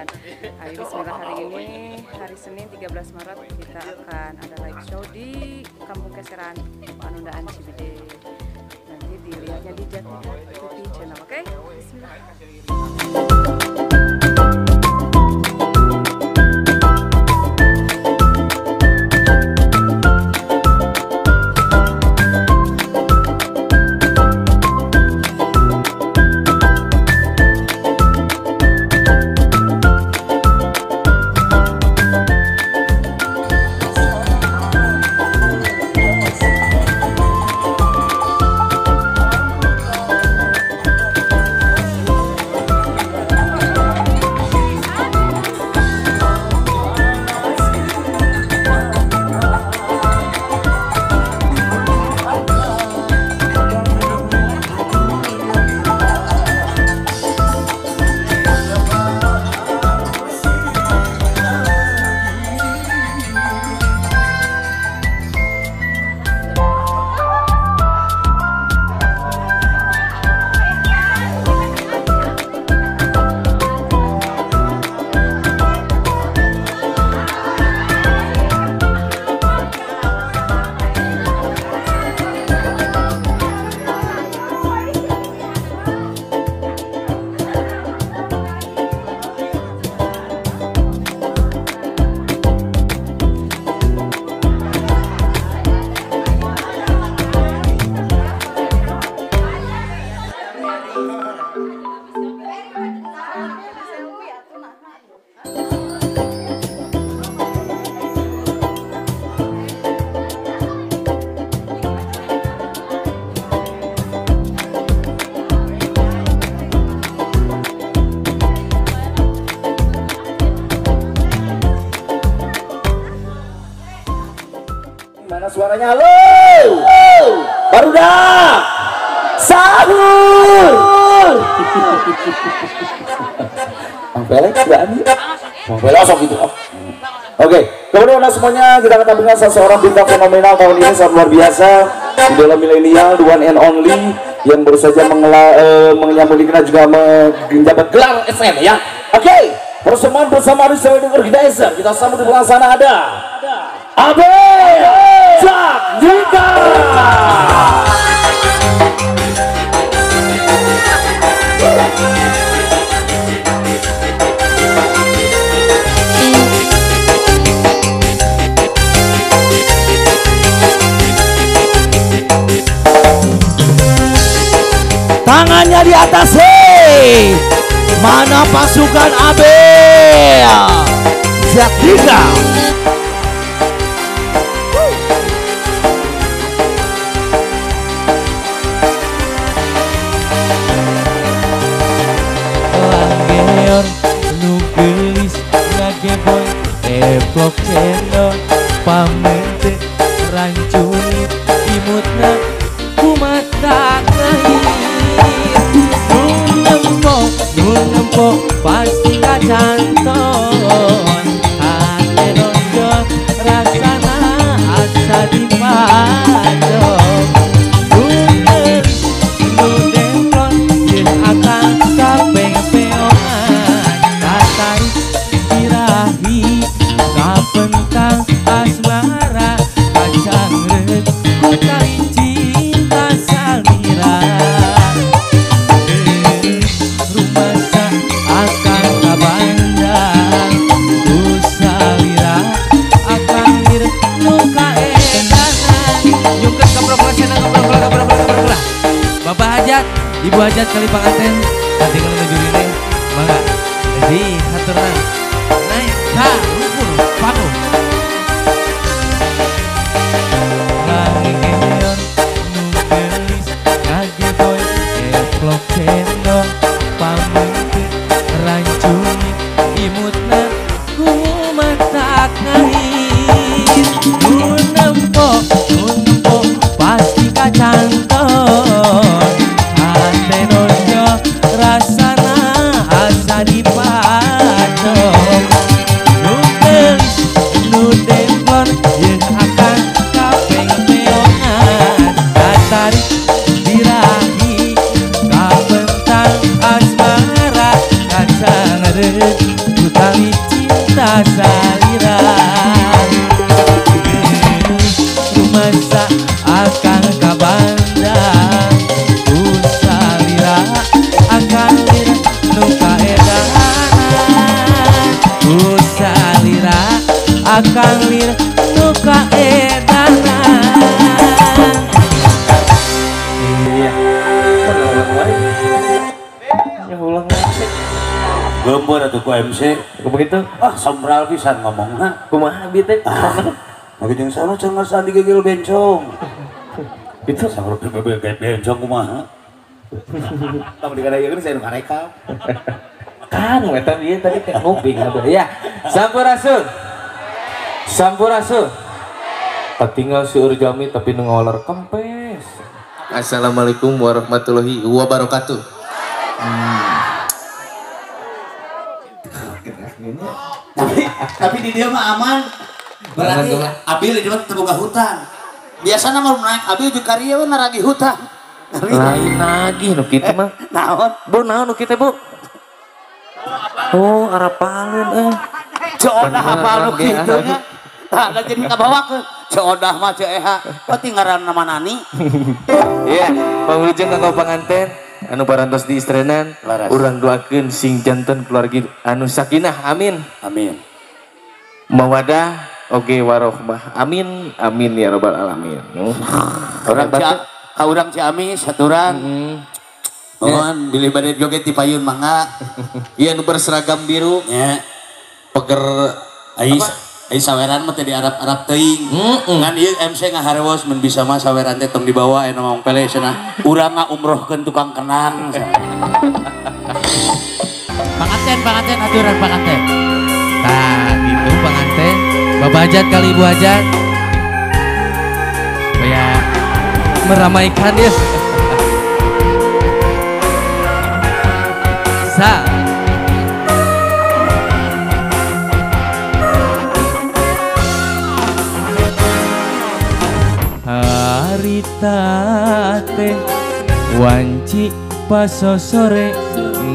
kalian. Ayo bismillah, hari ini hari Senin 13 Maret kita akan ada live show di Kampung Keseran, Panundaan Ciwidey. Nanti dilihatnya di Jatmika TV channel, oke? Okay? Bismillah. Mana suaranya? Halo, barudak sahur. Bang Felix, Bang Felix langsung gitu. Oke, kemudian semuanya kita akan tampilkan seorang bintang fenomenal tahun ini, sangat luar biasa di dalam milenial, the one and only yang baru saja menyambut juga menjabat gelar SM ya. Oke, persembahan bersama Aris Wedding Organizer kita sambut di belakang sana ada Abel Jatmika. Tangannya di atas, hei. Mana pasukan Abel Jatmika? Langgeon nu geulis ngageboy eplok cendol pamente rancunit imutna kumata nu nempo pasti kacanton hate nonjol rasana asa dipajok nu geulis nu demplon jeung akang kapeng-peongan katarik birahi kapentang asmara kacang reut ku tali cinta salira. Bapak Hajat, Ibu Hajat kali panganten, nanti kalau menuju ini, mangga. Jadi haturna naik ka luhur panggung. Langeon nu geulis ngageboy eplok cendol pameunteu rancunit imutna kumatak ngahit nu nempo pasti kacanton. Hate nonjol cinta salira rumasa akang kabanda ku salira akang lir nu kaedanan ku salira akang lir nu kaedanan. Iya. Ya ulang Gembor atuh ku MC. Begitu? Ah, sombral pisan ngomongna. Kumaha bi teh? Make jeung sana cenah sandi gegel bencong. Itu sampe gegel bencong kumaha? Tong dikadayeun saya nu karekam. Kan eta ieu tadi teh nguping atuh. Ya, sampurasun. Sampurasun. Patinggal seueur jami tapi nu ngawaler kempes. Assalamualaikum warahmatullahi wabarakatuh. Tapi di dia mah aman. Berarti Abil di dia mah terbuka hutan. Biasanya mau naik Abil juga karya we naragi hutan. Lain lagi nu kitu mah. Naon? Bu naon nu kitu, Bu? Oh, arapaleun euy. Ceodah apal nu kitu nya. Tah da jadi kabawakeun. Ceodah mah ceu eha. Pati ngaranna Nani. Iya, pangwilujeng kanggo panganten anu parantos di istrenan, urang doakeun sing janten keluarga anu sakinah, amin. Amin. Mawadah oge warohmah, amin amin ya robbal alamin. Urang ka urang Ciamis haturan. Mohon bilih bade joget di payun mangga. Ieu anu berseragam biru nya. Peger ais ai saweran mah teh di Arab-Arab teuing. Ngan ieu MC ngaharewos mun bisa mah saweran teh tong dibawa aya Mang Pele cenah. Urang ngaumrohkeun tukang kenang. Panganten, panganten aturan panganten. Tah gitu panganten. Bapak hajat kali ibu hajat. Supaya meramaikan ya. Sa harita teh wanci pasosore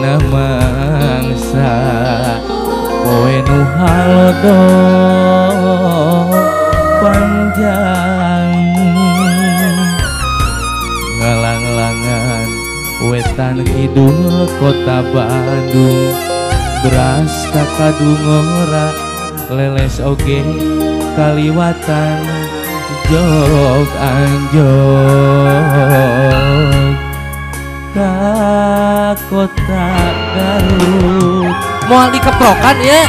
namangsa poe nu halodo panjang ngalanglangan wetan kidul kota Bandung beras kakadungora leles oge kaliwatan jog anjog ka kota Garut. Moal dikeprokan ya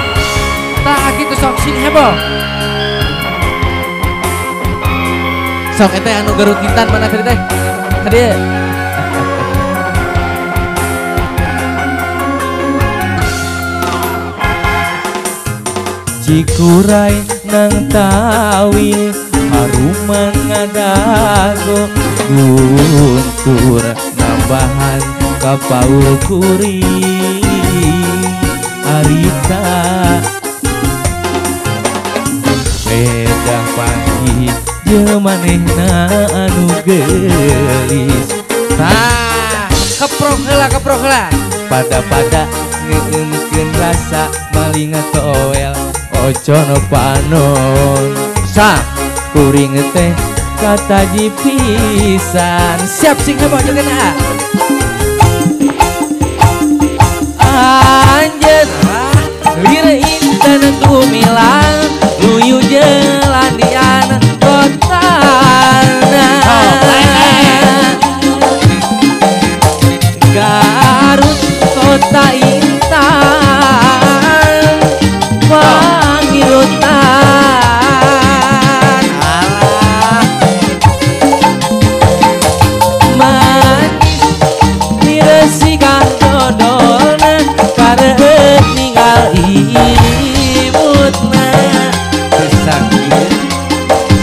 tah kitu sok sing heboh sok eta anu Garut Intan mana tadi teh ka dieu. Cikuray nang tawil haruman ngadago guntur nambahan kapaul kuring harita beda pagi jeung manehna anu geulis. Tah keprok heula keprok heula pada-pada ngeunkeun rasa malinga toel ocono panon sa kuring teh kataji pisan. Siap sing heboh jogetna anjeun lir inten tumilang luyu jelandian kotana Garut kota intan pangirutan. Alah manis diresikan dodolna kareut ninggal imutna kesakit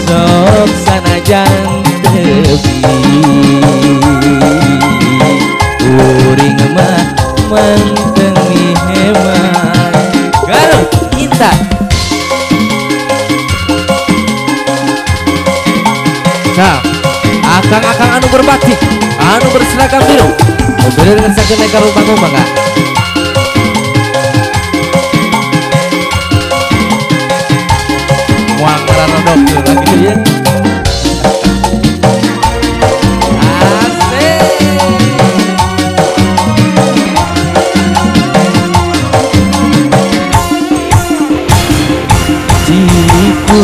sok sanajan tepi kuring mah manteng miheman Garut Intan. Nah, akang-akang anu berbatik, anu berseragam biru, mobilnya ngersakeun naik ka rumah mangga.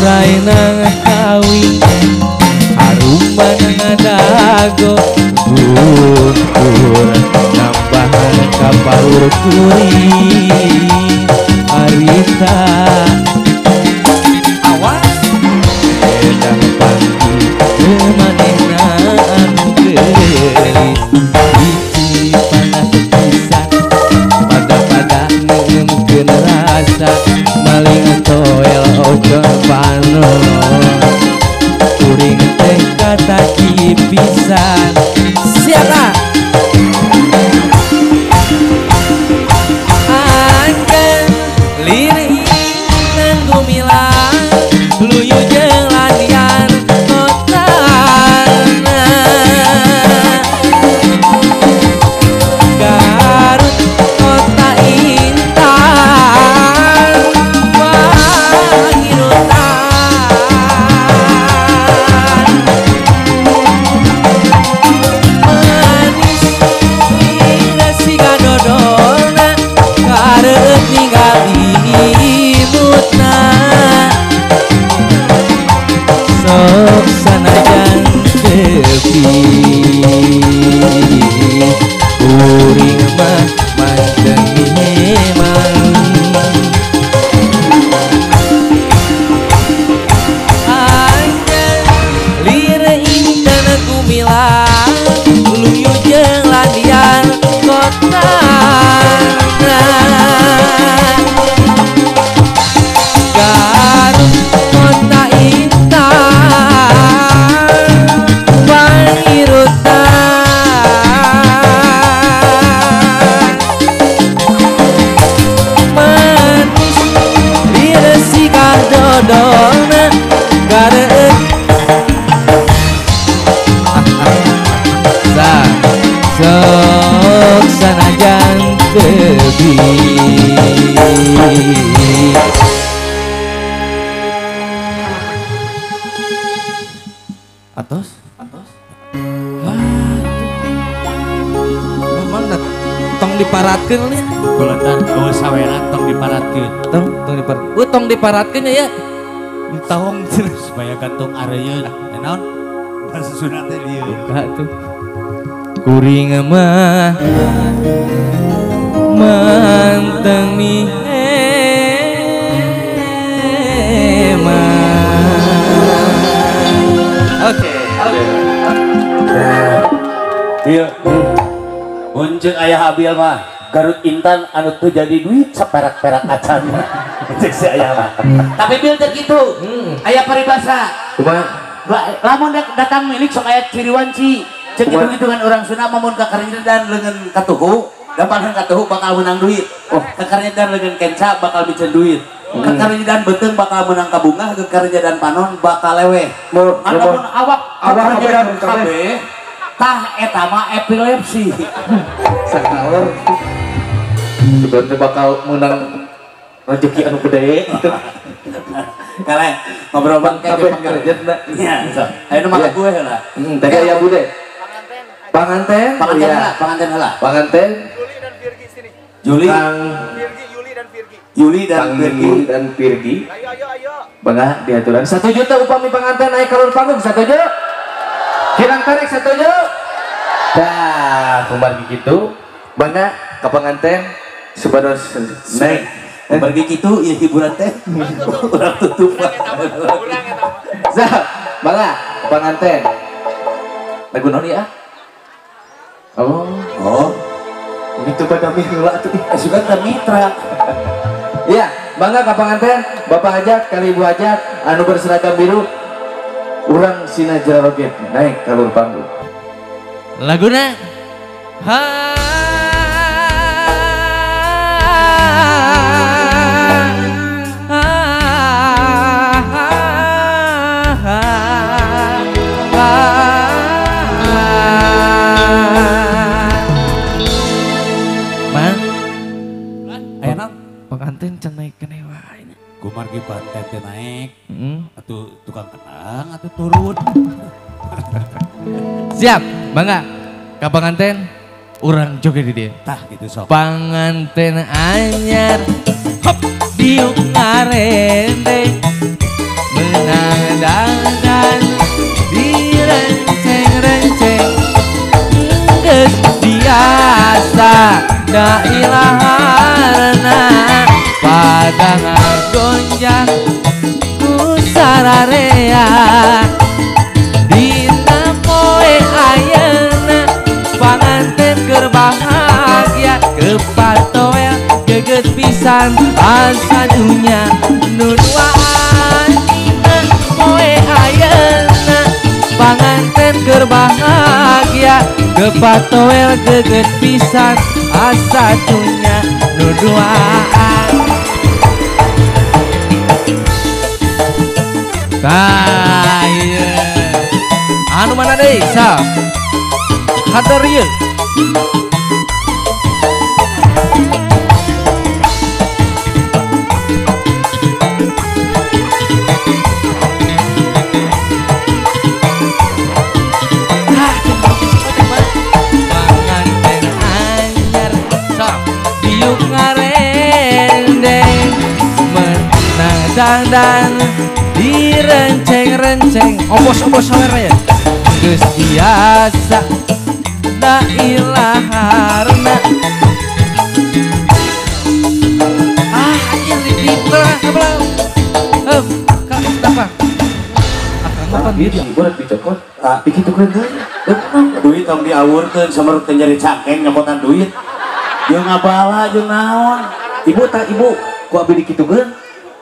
Urai nang kawin haruman ngadago guntur nambahan kapaur kuring harita awas edang panggi manehna anu geulis hiji panas pisan pada-pada neungeun rasa maling toel ojo panon kuring teh kata pisan siapa angken lirih nan gumilang luyu jeung lanian kotana Garut kota intan pangirutan manis lina siga dodolna kareup ningali imutna sok sanajan tepi kuring mah manteng memang angken lir intan gumilang luyu jeung ladian kotana Garut kota intan pangirutan manis diresikan dodolna gareut sa sok sanajan tebi. Atos? Atos? Wah, memang tong diparatkeun nih. Kuletan eueuh saweran tong diparatkeun. Tong tong diparatkeun. Tong diparatkeun ya. Tong supaya gantung areyeun. Naon? Bahasa Sunda teh dieu. Buka tuh. Kuring mah manteng mihema. Oke. Bil, muncul ayah Abil mah Garut Intan anu teu jadi duit saperak-perak acan. Cek si ayah mah. Tapi Bil teh kitu. Aya paribasa. Kumaha? Lamun datang milik sok aya ciri wanci. Cek gitu-gitu kan orang Sunda mah mun kakarenyedan leungeun katuhu, gampang katuhu bakal menang duit. Oh, kakarenyedan leungeun kenca bakal biceun duit. Kakarenyedan beuteung bakal menang kabungah, kakarenyedan panon bakal leweh. Lamun awak kakarenyedan kabeh tah eta mah epilepsi. Sakaur. Sebenarnya bakal menang rezeki anu gede gitu. Kale ngobrol bang kabeh ngarejetna. Nya, sok. Ayeuna mah gue heula. Tadi aya bude. Panganten, panganten heula, panganten heula. Panganten. Juli dan Virgi sini. Juli. Virgi, Yuli dan Virgi. Yuli dan Virgi. Yuli dan Virgi. Ayo ayo ayo. Bangga diaturan 1 juta upami panganten naik kalur panggung 1 juta. Kirang tarik 1 juta. Dah, kumargi gitu. Bangga ke panganten supados naik. Kumargi gitu ya hiburan teh. Urang tutup. Zah, bangga ke panganten. Lagu naon ya? Oh. Oh. Itu pada mila tuh. Suka teh mitra. Iya, bangga ke panganten, Bapak hajat kali Ibu hajat anu berseragam biru. Urang sina jararoget naik kalur panggung. Laguna ha ha ha ha Man, aya naon? Pengantin can naik keneh wae. Kumargi panten teh naik. Atuh tukang kenang atuh turun. Siap, bangga. Ka panganten urang joget di dieu. Tah gitu sok. Panganten anyar hop diuk ngarende. Dailaharna pada ngagonjang ku sararea dina poe ayeuna panganten keur bahagia kepatoel geget pisan asa dunya nu duaan dina poe ayeuna panganten keur bahagia kepatoel geget pisan asa dunya nu duaan. Tah ieu anu mana deui sa hatur ieu. Panganten anyar sok diuk ngarendeng menang dandan direnceng-renceng obos-obos sawer ya geus biasa la ilaharna. Ah anjir dipel kabelau heuh kenapa akang mah pan ieu berat dicokot ah dikitukeun deui duit tong diawurkeun samer teu nyeri cangkeng nyokotan duit jeung ngabala jeung naon ibu tak ibu ku abdi dikitukeun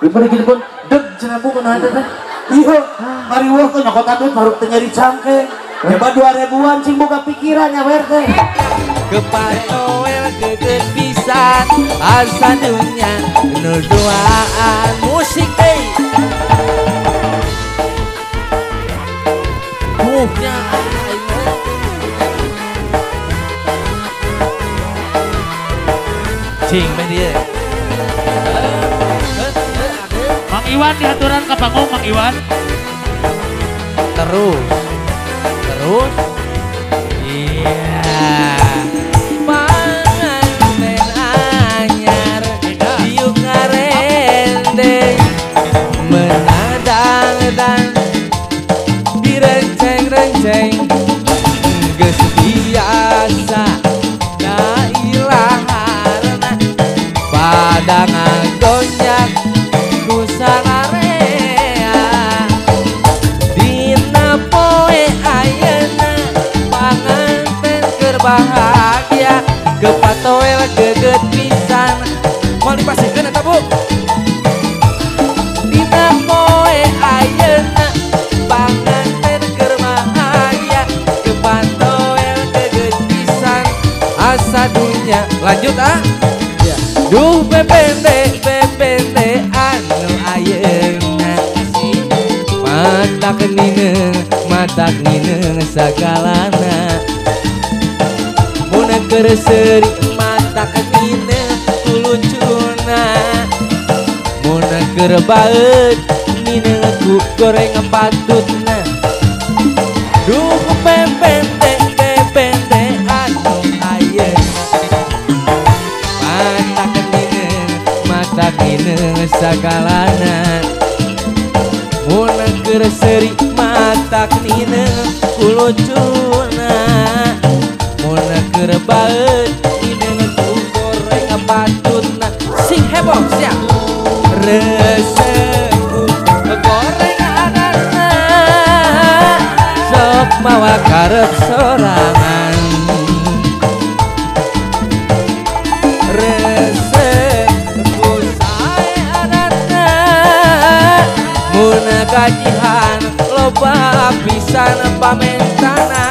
ibu dikitukeun deg cenah bu kunaon teh iya mariweuh teh nyokotan duit baru teu nyeri cangkeng hebat 2000-an cing boga pikiran nyawer teh kepatoel geget pisan asa dunya nu duaan musik deui nya cing meh dieu. Mang Iwan diaturan ke panggung Mang Iwan. Terus terus iya panganten anyar diuk ngarendeng menadang-dang direnceng-renceng geus biasa dailaharna pada ngagonjak ku sararea dina poe ayeuna panganten keur bahagia kepatoel geget pisan moal dipasihkeun eta bu dina poe ayeuna panganten keur bahagia kepatoel geget pisan asa dunya lanjut ah ya. Duh bebende bebende anu ayeuna matak nineung sagalana mun keur seuri matak nineung kulucuna mun keur baeud nineung ku goreng patutna duh bebende bebende anu ayeuna matak nineung sagalana mun keur seuri matak nineung kulucuna mun keur baeud nineung ku goreng patutna sing heboh siap resep ku goreng anana sok mawa karep sorangan resep ku sae anana mun gajihan loba pisan pamentana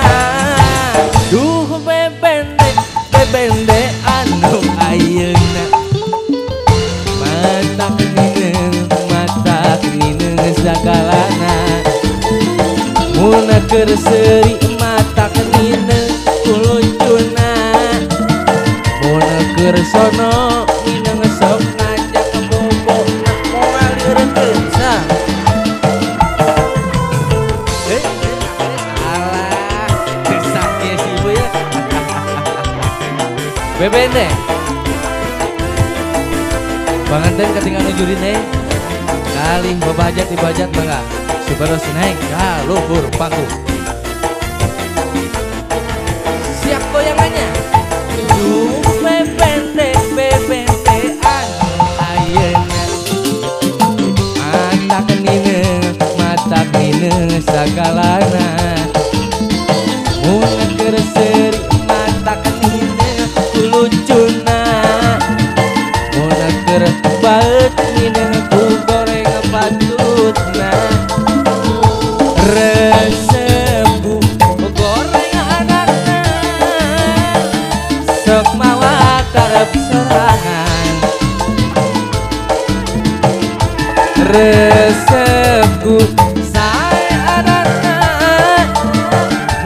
duh bebende bebende anu ayeuna matak nineung sagalana mun keur seuri matak nineung kulucuna mun keur sono nineung sok ngajak bobo moal liurkeun sa. Alah, kesaknya si ibu ya. Bebende panganten ketinggalan jurine kalih bapak hajat ibu hajat mangga supados naik ka luhur panggung siap goyangannya. Duh bebende ngineng sagalana. Mun keur seuri mata ngineng ku lucuna. Mun keur baeut ngineng ku goreng patutna. Resep goreng anakna sok mawa karep sorangan. Resepku sae anakna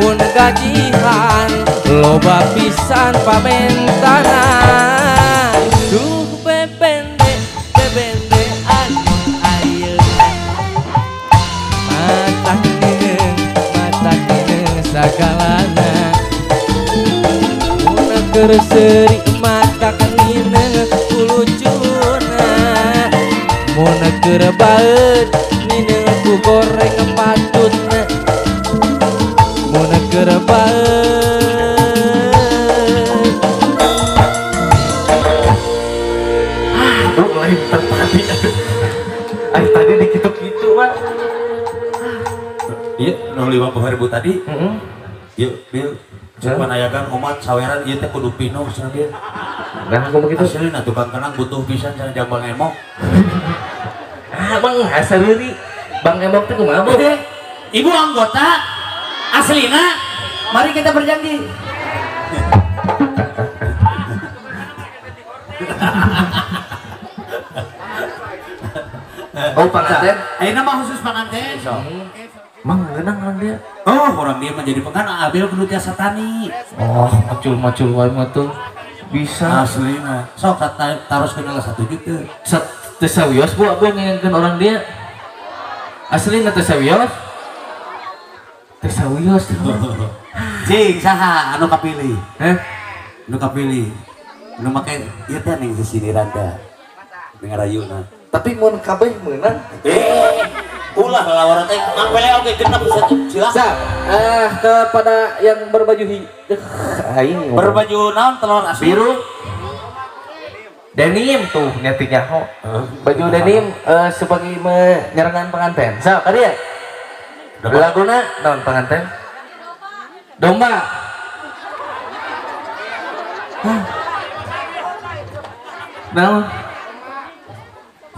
mun gajihan loba pisan pamentana. Duh bebende bebendean ayeuna mata ngineng sagalana. Mun keur seuri mata ngineng ku lucuna. Mun keur baeut ngineng ku goreng patutna. Mun keur baeut. Aduh, lain tadi. Ay tadi dikitu-kitu mah. Iya, 050.000 tadi. Yuk, Bil. Cuma nayakan omat saweran ieu teh kudu pinuh cenah dia. Nah, aku begitu. Aslina tukang kenang butuh pisan cenah jang Bang Emok. Ah, Bang haseuri. Bang Emok teh kumaha, Bu? Ibu anggota aslina, mari kita berjanji. Oh, panganten. Ayeuna mah khusus panganten. Mang ngeunang orang dia. Oh, orang dia menjadi pengan Abel kudu tiasa tani. Oh, macul-macul wae mah tuh. Bisa. Aslina. Sok taroskeun lah 1 juta. Teu sawios Bu, Abel ngengkeun orang dia. Aslina teu sawios. Teu sawios. Cing saha anu kapilih? Heh? Anu kapilih. Anu make ieu teh ning sisiniran teh. Ngarayuna. Tapi mun kabeh meunang. Ulah lawaran teh Mang Pele oge genep silakan. Kepada yang berbaju aing berbaju naon telur asin biru. Denim tuh nyati nyaho. Baju denim sebagai menyerangan pengantin. So, ka dieu. Laguna naon pengantin? Domba. Naon?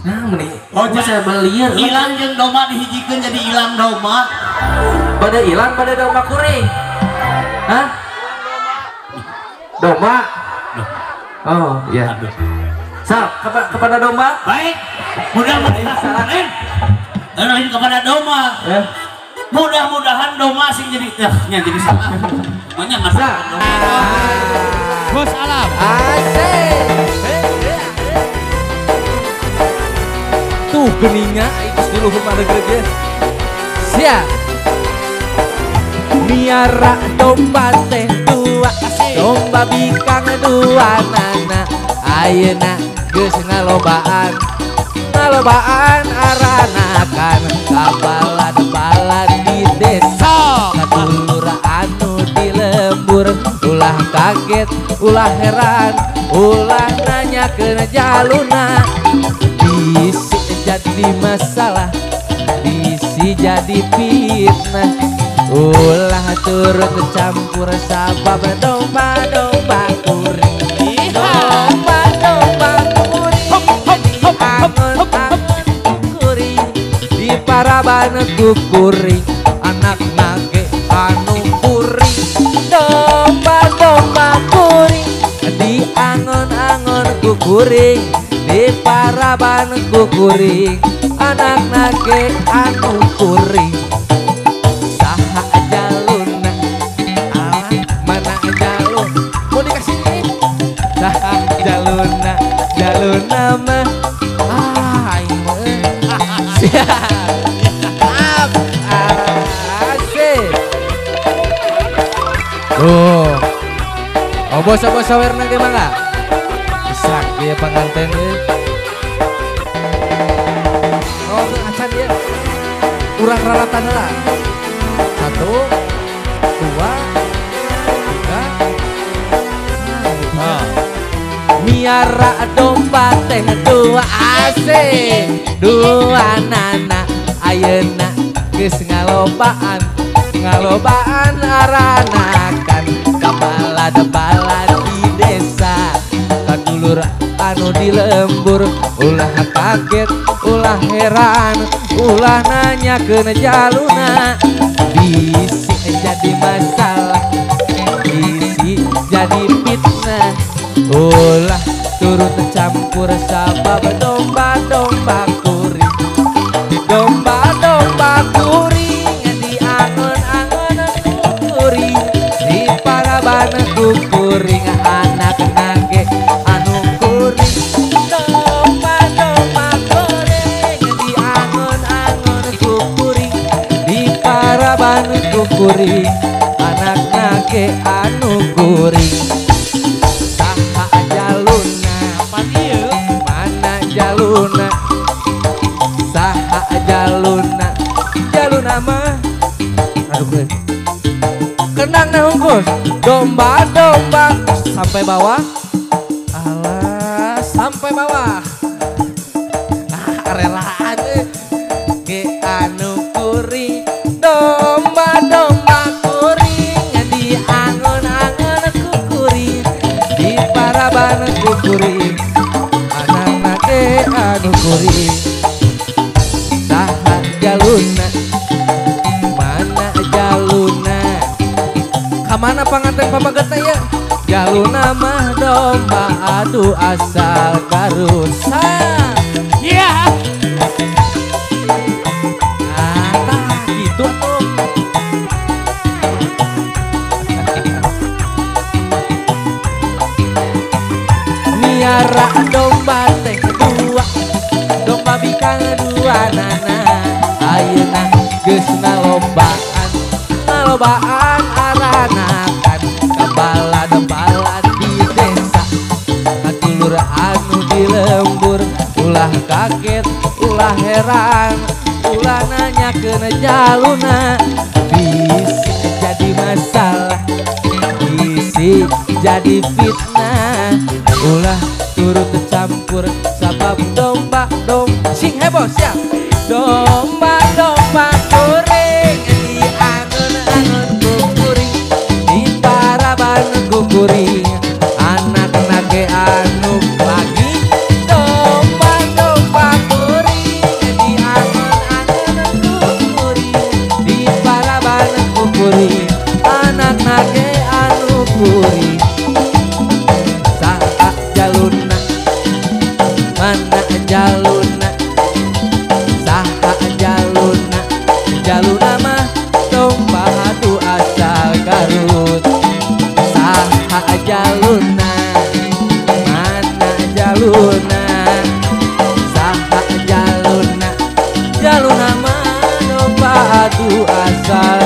Nah, meni. Oh, saya belieur. Hilang jeung domba dihijikeun jadi hilang domba. Pada hilang pada domba kuring. Hah? Domba. Oh, iya. So, kepada domba. Baik. Mudah-mudahan lain kepada domba. Mudah-mudahan domba sing jadi nya jadi salah. Banyak masalah. Bos alam. Asik. Tuh geninga itu di luhur maregreg ya. Siap. Miara domba teh dua, domba bikang dua nana. Ayeuna geus ngalobaan, ngalobaan aranakan. Kabalan-balan di desa, kadulur anu di lembur. Ulah kaget, ulah heran, ulah nanyakeun jaluna. Bisi jadi masalah, bisi jadi fitnah. Ulah turut campur sabab domba-domba kuring. Domba-domba kuring angon-angon kuring. Di paraban ku kuring, anak nage anu kuring. Domba-domba kuring di angon-angon ku kuring. Di paraban ku kuring, anak nage anu kuring. Saha jaluna, alah mana jalun, mau dikasih ini. Saha jaluna, jaluna mah, ah aing mah. Siap, asik. Tuh, obos-obos sawerna ge mangga. Isak dia pengantin euy. Oh, acan dia. Urang raratan heula. 1, 2, 3. Nah, miara domba teh dua asik, dua nana ayeuna geus ngalo ngalobaan, ngalobaan aranakan kabalad-balad di desa kadulur anu di lembur. Ulah kaget, ulah heran, ulah nanya ke jaluna. Bisi jadi masalah, bisi jadi fitnah. Ulah turut campur sabab domba-domba kuring, domba-domba kuring di angon-angon kuring, di paraban kuring anak nage anu kuring. Domba-domba kuring di angon-angon kuring, di paraban kuring anak nage anu kuring. Saha jaluna, mana jaluna, saha jaluna, jaluna mah aduh kenang nah hungkus domba-domba sampai bawah, alah sampai bawah, ah relaan ge anu kuring, domba-domba kuring di angon-angon kukuring, di paraban kukuring anak ge anu kuring. Saha jaluna, mana jaluna, kamana panganten papagetna ya? Jaluna mah domba adu asal Garut. Iya. Ah, tah gitu tuh. Miara domba teh dua, domba bikang dua nana. Ayeuna geus nalobaan, nalobaan aranakan kabalad-balad di desa kadulur anu di lembur. Ulah kaget, ulah heran, ulah nanya ke jaluna. Bisi jadi masalah, bisi jadi fitnah. Ulah turut campur sabab domba domba sing heboh siap. Domba domba kuring di angon-angon kukuring, di paraban kukuring anak nage anu lagi. Domba domba kuring di angon-angon kukuring, di paraban kukuring anak nage anu kuring. Saha jaluna, mana jaluna, saha jaluna, jaluna mah domba adu asal Garut. Saha jaluna, mana jaluna, saha jaluna, jaluna mah domba adu asal